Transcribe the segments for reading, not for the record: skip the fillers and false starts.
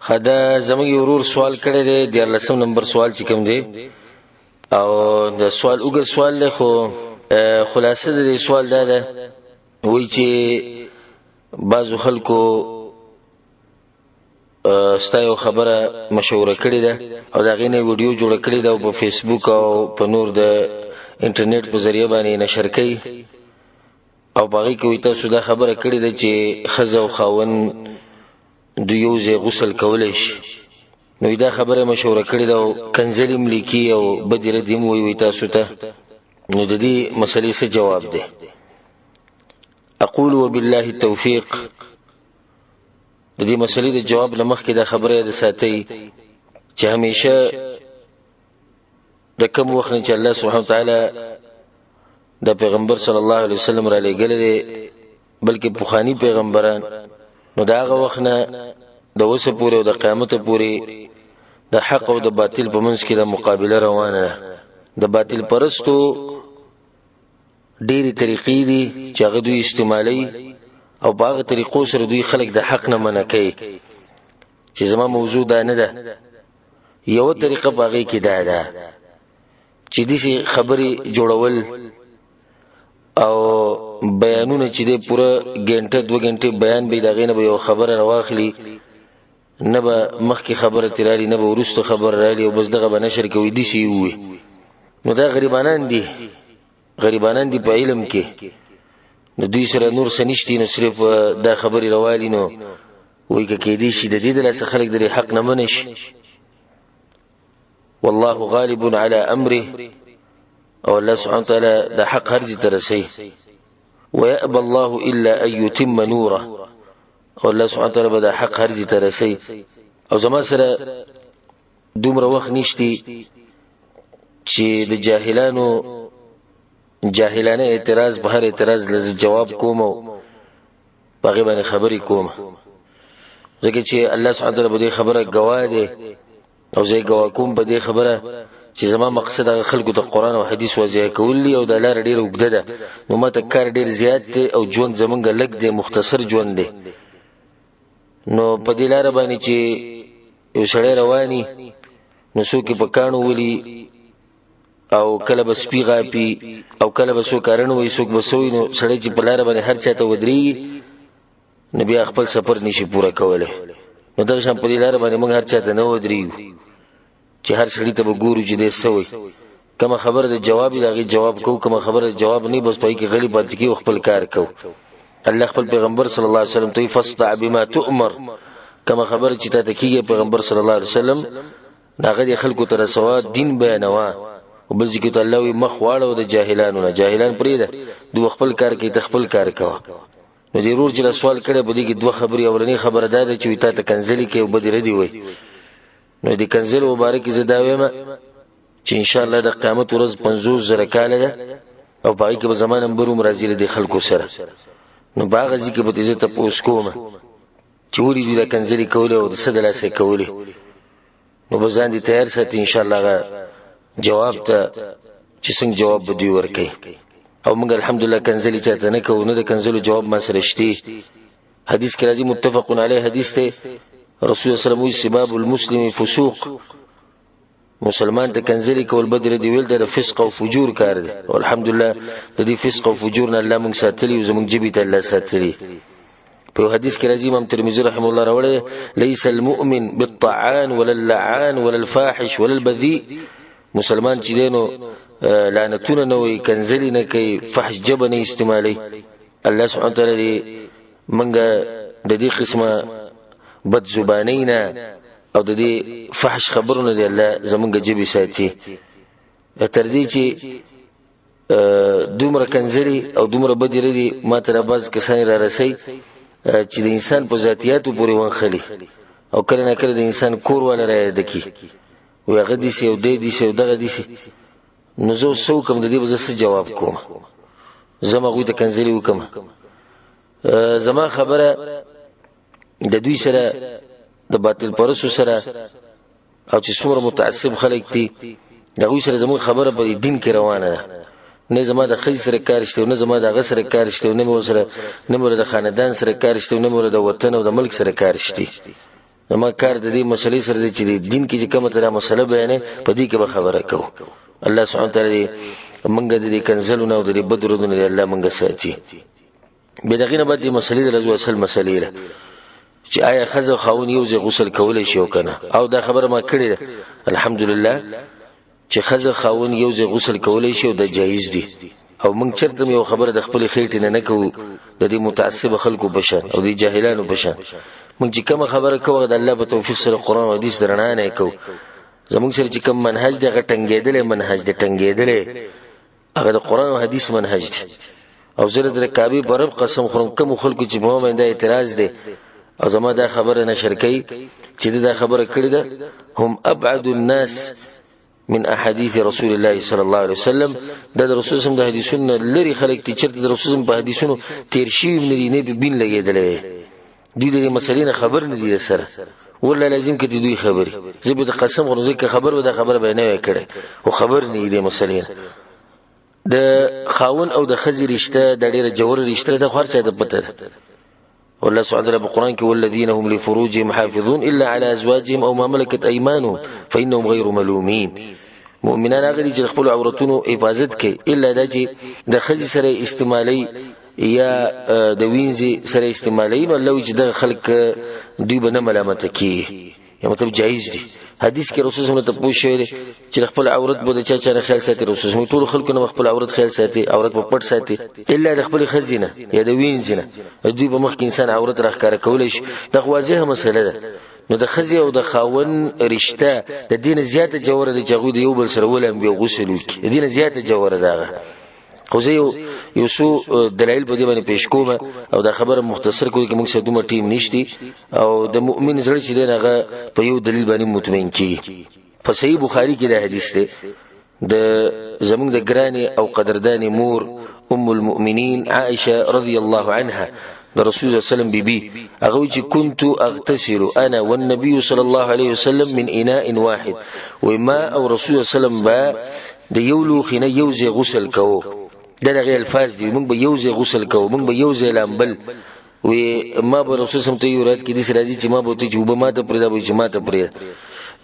خدا زموږ ورور سوال کړی دی، د لسم نمبر سوال چې کوم دی او د سوال اوګه سوال له خو خلاصه د سوال دا ده، وای چې بعضو خلکو ستا یو خبره مشهوره کړې ده او دا غینه ویډیو جوړه کړې ده او په فیسبوک او په نور د انټرنیټ په ذریعه باندې نشر کړي او باغی کوي. تاسو دا خبره کړې ده چې خزه او خاون د یو ځای غسل کولای شي، نو دا خبره مشهوره کړې ده او کنزلیم لیکي او بدی ردیم وی وی تاسو ته. نو د دې مسلې څه جواب ده؟ اقول وبالله التوفیق. د دې مسلې د جواب لمخ کې دا خبره د ساتي چې همیشه د کوم وخت چې الله سبحانه وتعالى د پیغمبر صلی الله علیه وسلم را لېږلی دی، بلکې پخوانی پیغمبران، نو دا هغه وخت نه د اوسه پورې او د قیامت پورې د حق او د باطل په منځ کې د مقابله روانه ده. د باطل پرستو ډېری طریقې دي چې هغه دوی استعمالوي او په هغه طریقو سره دوی خلک د حق نه منع کوي، چې زما موضوع دا نه ده. یو طریقه باغې کې دا ده چې داسې خبرې جوړول او بیانونه چې د پوره ګنټه دوه ګنټې بیان به دغه نه به یو خبره راواخلي، نه به مخکې خبره تیرالي، نه به وروسته خبره رالي او بس دغه به نشر کوي. دي شي وي، نو دا غریبانان دي، غریبانان دي په علم کې، نو دوی سره نور څه نشتي، نو صرف دا خبرې روالي. نو وایي که کېدی شي د دې د لاسه خلک د حق نه منش. والله غالب على امره، او الله سبحانه وتعالى د حق هرځي ته رسي. ويأبى الله الا ان يتم نوره، او الله سبحانه وتعالى به د حق هرځي ته رسي. او زما سره دومره وخت نشتی چې د جاهلانو جاهلانه اعتراض په هر اعتراض لږ جواب کوم او په هغه باندې خبرې کوم، ځکه چې الله سبحانه وتعالى په دې خبره گواه دی او زه گواه کوم په دې خبره چې زما مقصد هغه خلکو ته قرآن او حدیث واضح کول دي او د لار ډېر اوږده ده، نو ماته کار ډېر زیات دی او ژوند زمونږ لږ دی، مختصر ژوند دی. نو په دې لار باندې چې یو سړی رواني، نو څوک په کانو ولي او کله به سپي غاپي او کله به څوک ارن وي، څوک به سوی، نو سړی چې په لار باندې هر چاته ودري، نو بیا خپل سفر نشي پوره کولی. نو دغه شان په دې لار باندې موږ هر چاته نه ودرېږو چې هر سړي ته به ګورو چې دی څه وایي. کومه خبره د جواب دی هغې جواب کوو، کومه خبره د جواب نه، بس پای کې غلي پاتې کېږو، خپل کار کوو. الله خپل پیغمبر صلی الله علیه وسلم ته فاصدع بما تؤمر، کومه خبره چې تاته کېږي پیغمبر صلی الله علیه وسلم هغه د خلکو ته رسوا، دین بیانوا. او بل ځکه ته الله وی مخ واړو د جاهلانو نه، جاهلان پرې ده، دوی خپل کار کوي، ته خپل کار کوه. نو دی رور چې سوال کړي په دې کې دوه خبرې. اولنې خبره دا ده چې تا ته کنزلی کې او بدی ردی وي، نو د کنزل مبارک زه دا وایم چې ان شاء الله د قیامت ورځ 50 زره کال ده او پای کې به زمان نمبر هم راځي د خلکو سره، نو باغ ځکه به دې ته پوس کوم چې ولې دوی دا کنځلې کولې او د څه د لاسه کولې، نو به ځان دې تیار ساتي ان شاء الله جواب ته چې څنګه جواب به دوی ورکوي. او موږ الحمدلله کنځلې چاته نه کوو، نه د کنځلو جواب ما سره شته. حدیث کې راځي، متفق علیه حدیث ته، رسول الله صلی الله علیه وسلم وی سباب المسلم فسوق، مسلمان ته کنځلې کول بدر دی ویل د فسق او فجور کار دی. او الحمدلله د دې فسق او فجور نه الله موږ ساتلی او زموږ جبي ته الله ساتلی. په حدیث کې راځي، امام ترمذی رحم الله راوړی، ليس المؤمن بالطعان ولا اللعان ولا الفاحش ولا البذيء. مسلمان چې دینو لعنتونه نه وي، کنځلې نه کوي، فحش جبه نه استعمالي. الله سبحانه وتعالى دې منګه د دې قسمه بد زبانی نه او د دې فحش خبرونه دی الله زمونږ جبي ساتي. تر دې چې دومره کنځلې او دومره بدې ردي ما تر بعض کسان را رسي چې د انسان په ذاتیاتو پورې ونخلي او کله نه کله د انسان کور والا را یاد کی، وي هغه دي سي او دی دي سي او دغه دي سي. نو زه څه وکړم؟ د دې به زه څه جواب کوم؟ زه هغوی ته کنځلې وکړم؟ زما خبره د دوی سره، د باطل پرسو سره او چې څومره متعصب خلک دي د هغوی سره زموږ خبره په دین کې روانه ده. نه زما د ښځې سره کار شته، نه زما د هغه سره کار شته، نه مې سره، نه مې د خاندان سره کار شته، نه مې د وطن او د ملک سره کار شته. زما کار د دې مسلې سره دی چې دین کې چې کومه تر مسله بیانې په دې کې به خبره کوو. الله سبحانه وتعالى مونږ د دې کنزلونه او د دې بدرودونه الله مونږ ساتي. به دغه نه بعد د مسلې د رضو اصل مسلې ده چې آیا خزه خاون یو ځای غسل کولای شي او کنه؟ او دا خبره ما کړې ده الحمدلله چې خزه خاون یو ځای غسل کولای شي او د جایز دي. او موږ چرته یو خبره د خپل خېټې نه نه کوو د دې متعصب خلکو په شان او د جاهلانو په شان. موږ چې کومه خبره کوو د الله په توفیق سره قرآن او حدیث درنا نه کوو. زموږ سره چې کوم منهج دی هغه ټنګېدلی منهج دی، ټنګېدلی هغه د قرآن او حدیث منهج دی. او زه د کعبې په رب قسم خورم کوم خلکو چې په ما باندې اعتراض دی او زما دا خبره نشر کوي چې دا خبره کړې ده، هم ابعد الناس من احادیث رسول الله صلی الله علیه وسلم. دا د رسول سم د حدیثونو لري خلک چې چرته د رسول سم په حدیثونو تیر شي نه دي، نه په بین لګیدلې، دوی د دې مسلې نه خبر نه دي سره. والله لازم کې دوی خبري زه به د قسم خورم که خبر و دا خبره به نه وای کړې، خو خبر نه دي مسلې. د خاون او د خزي رشته د ډیره جوړ رشته ده، خو هر چا ته پته ده. والله سبحانه وتعالى بالقرآن کې والذین هم لفروجهم حافظون الا على ازواجهم او ما ملكت ايمانهم فانهم غير ملومين. مؤمنان هغه دي چې خپل عورتونو حفاظت کوي، الا دا چې د خزي سره استعمالي یا د وینځي سره استعمالي، نو الله چې دغه خلک دوی به نه ملامت کی، یا مطلب جایز دي. حدیث کې رسول الله ته پوښ شوی چې خپل عورت به د چا چا خیال ساتي. رسول الله ټول خلکو نه خپل عورت خیال ساتي، عورت په پټ ساتي، الا د خپل خزینه یا د وینځینه. دوی په مخ کې انسان عورت راښکاره کولی شي، دا خو واضحه مسله ده. نو د خزي او د خاون رشته د دین زیاته جوړه ده چې هغوی د یو بل سره ولم بیا غسل وکړي، د دین زیاته جوړه ده هغه. خو زه یو څو دلایل په دې باندې پیش کوم او دا خبره مختصر کوم چې موږ سره دومره ټیم نشتی او د مؤمن زړه چې دی هغه په یو دلیل باندې مطمئن کیږي. په صحیح بخاری کې دا حدیث دی د زمونږ د ګرانې او قدردانې مور ام المؤمنین عائشه رضی الله عنها د رسول الله صلی الله علیه وسلم بیبي، هغه چې كنت اغتسل انا والنبي صلی الله علیه وسلم من اناء واحد، وما او رسول الله صلی الله علیه وسلم با د یو لوښي نه یو ځای غسل کوو. دا دغه الفاظ دي، موږ به یو ځای غسل کوو، موږ به یو ځای لامبل. وی ما به رسول سم ته یو رات کې دې راځي چې ما به ته چې وبه ما ته پرې دا به چې ما ته پرې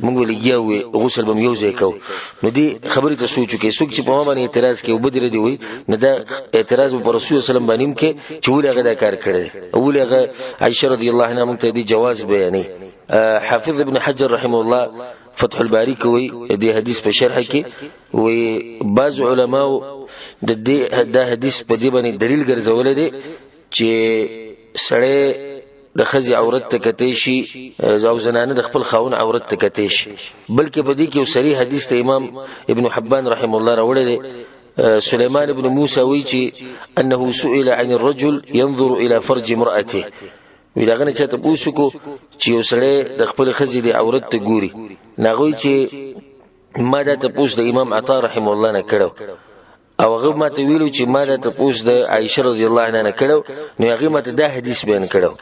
موږ ولګیا وي غسل به یو ځای کوو. نو دې خبرې ته سوچ وکړي، څوک چې په ما باندې اعتراض کوي وبدر دی وي، نو دا اعتراض پر رسول سلام باندې کې چې ولې هغه دا کار کړی، ولې هغه عائشه رضی الله عنها موږ ته دې جواز بیانې. حافظ ابن حجر رحمه الله فتح الباری کوي د حدیث په شرح کې وی بعض علماو د دې د حدیث په دې باندې دلیل ګرځولې دي چې سړی د خزي عورت ته کتی شي او زنانه د خپل خاون عورت ته کتی شي، بلکې په دې کې یو صریح حدیث ته امام ابن حبان رحم الله راوړی دی. سليمان ابن موسى وی چې انه سئل عن الرجل ينظر الى فرج امراته، وی داغه نه چاته پوښتنه کو چې یو سړی د خپل خزي د عورت ته ګوري، ناغوی چې ما دا ته پوښ د امام عطا رحم الله نه کړو او هغه ما ته ویلو چې ما دا ته پوښ د عائشه رضی الله عنها نه کړو، نو هغه ما ته دا حدیث بیان کړو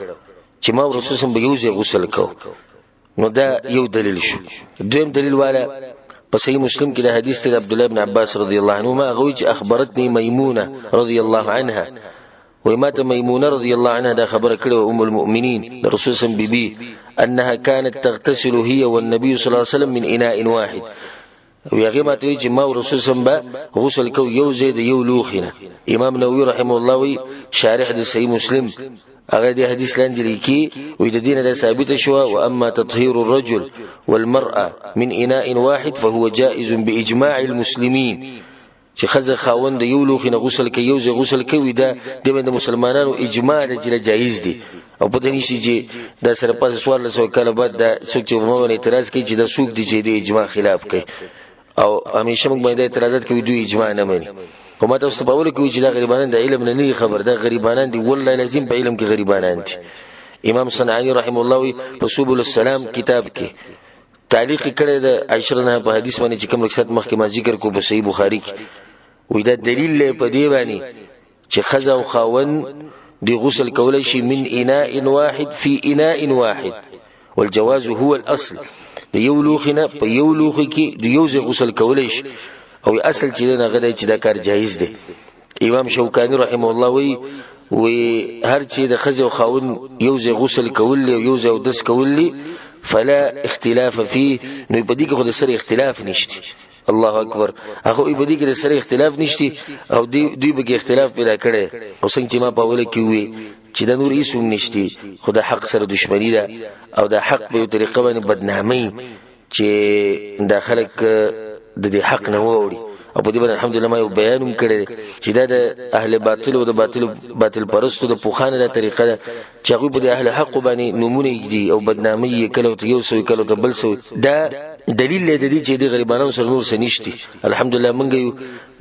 چې ما رسول سم به یو ځای غسل کو. نو دا یو دلیل شو. دویم دلیل والا په صحیح مسلم کې د حدیث ته عبد الله بن عباس رضی الله عنهما هغه چې اخبرتني میمونه رضی الله عنها، وای ما ته میمونه رضی الله عنها دا خبره کړې ام المؤمنین د رسول سم بیبي انها كانت تغتسل هي والنبي صلى الله عليه وسلم من اناء واحد. وی هغه ما ته چې ما رسول سم به غسل کو یو ځای د یو لوښي نه. امام نووي رحم الله وی شارح د صحیح مسلم هغه د حدیث لاندې لیکي وی د دینه د ثابت شو او اما تطهير الرجل والمرأه من اناء واحد فهو جائز باجماع المسلمين، چې خزه خاوند یو لوخي نه غسل کوي یو ځای غسل کوي، دا د باندې مسلمانانو اجماع ده چې جایز دي. او پته نشي چې دا سره پس سوال له سو کاله بعد دا څوک چې په باندې اعتراض کوي چې دا څوک دي چې د اجماع خلاف کوي، او همیشه موږ باندې اعتراضات کوي دوی اجماع نه مني. خو ما تاسو په اول کې چې دا غریبانان د علم نه نه خبر، دا غریبانان دي والله لازم په علم کې غریبانان دي. امام صنعانی رحم الله وی په سبل السلام کتاب کې تعلیق کړی د عائشه نه په حدیث باندې چې کوم رخصت مخکې ما ذکر کو په صحیح بخاری کې، وی دا دلیل له په دی باندې چې خزه او خاون دی غسل کولای شي من اناء واحد فی اناء واحد والجواز هو الاصل، د یو لوخي نه په یو لوخي کې د یو ځای غسل کولای شي، او اصل چې نه غدای چې دا کار جایز دی. امام شوکانی رحم الله وی وی هر چې د خزه او خاون یو ځای غسل کول او یو ځای دس کول فلا اختلاف فيه. نو په دې کې خو د سره اختلاف نشته. الله اکبر، هغه په دې کې د سره اختلاف نشته او دوی به کې اختلاف پیدا کړي. او څنګه چې ما په اوله کې وی چې د نور هیڅ هم نشته، خو د حق سره دښمنی ده او د حق په یو طریقه باندې بدنامي چې دا خلک د دې حق نه ووري. او په دې باندې الحمدلله ما یو بیان هم کړی چې دا د اهل باطل او د باطل پرستو د پوخانه د طریقه ده چې هغوی په دې اهل حق باندې نومونه ږدي او بدنامي یې کله ته یو سوي کله ته بل سوي. دا دلیل دی د دې چې د غریبانو سره نور څه نشته. الحمدلله موږ یو،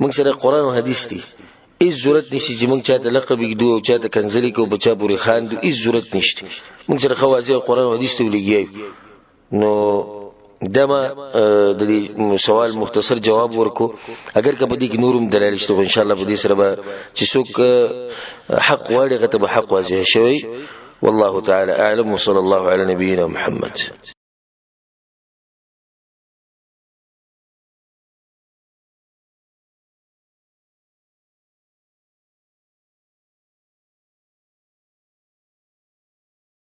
موږ سره قرآن او حدیث دي، هیڅ ضرورت نشته چې موږ چاته لقب ږدو او چاته کنځلې کوو، په چا پورې خاندو، هیڅ ضرورت نشته. موږ سره ښه واضح قرآن او حدیث ته ولګیایو. نو دما د دې سوال مختصر جواب ورکو، اگر که په دې کې نورم دلایل شته، ان شاء الله په دې سره به چې څوک حق غواړي غته به حق واضح شوی. والله تعالى اعلم، وصلى الله على نبينا محمد.